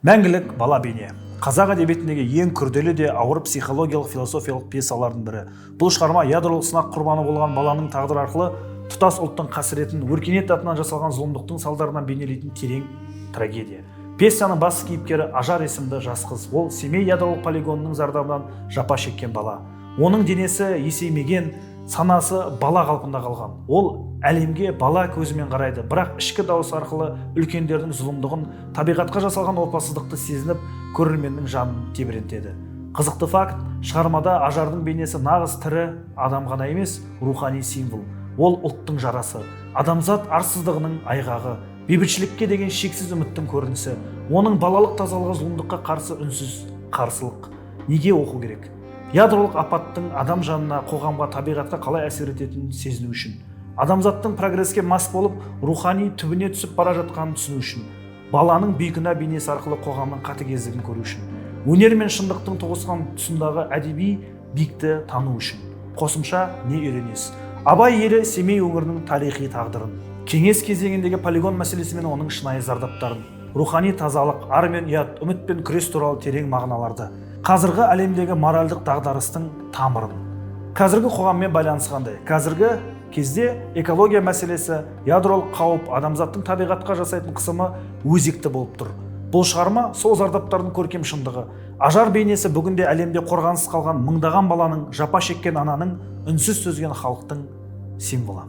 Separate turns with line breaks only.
Мәңгілік бала бейне — қазақ әдебиетіндегі ең күрделі де ауыр психологиялық, философиялық пьесалардың бірі. Бұл шығарма ядролық сынақ құрбаны болған баланың тағдыры арқылы тұтас ұлттың қасіретін, өркениет атынан жасалған зұлымдықтың салдарынан бейнелейтін терең трагедия. Пьесаның бас кейіпкері — Ажар есімді жас қыз. Ол — Семей ядролық полигонының зардабынан жапа шеккен бала. Оның денесі есеймеген, санасы бала қалпында қалған. Ол әлемге бала көзімен қарайды, бірақ ішкі дауысы арқылы үлкендердің зұлымдығын, табиғатқа жасалған опасыздықты сезініп, көрерменнің жанын тебірентеді. Қызықты факт: шығармада Ажардың бейнесі нағыз тірі адам ғана емес, рухани символ. Ол — ұлттың жарасы, адамзат арсыздығының айғағы, бейбітшілікке деген шексіз үміттің көрінісі. Оның балалық тазалығы — зұлымдыққа қарсы үнсіз қарсылық. Неге оқу керек? Ядролық апаттың адам жанына, қоғамға, табиғатқа қалай әсер ететінін сезіну үшін. Адамзаттың прогреске мас болып, рухани түбіне түсіп бара жатқанын түсіну үшін. Баланың бейкүнә бейнесі арқылы қоғамның қатыгездігін көру үшін. Өнер мен шындықтың тоғысқан тұсындағы әдеби биікті тану үшін. Қосымша не үйренесіз? Абай елі Семей өңірінің тарихи тағдырын, кеңес кезеңіндегі полигон мәселесі мен оның шынайы зардаптарын, рухани тазалық, ар мен ұят, үміт пен күрес туралы терең мағыналарды, қазіргі әлемдегі моральдық дағдарыстың тамырын. Қазіргі қоғаммен байланысы қандай? Қазіргі кезде экология мәселесі, ядролық қауіп, адамзаттың табиғатқа жасайтын қысымы өзекті болып тұр. Бұл шығарма — сол зардаптардың көркем шындығы. Ажар бейнесі — бүгінде әлемде қорғансыз қалған мыңдаған баланың, жапа шеккен ананың, үнсіз төзген халықтың символы.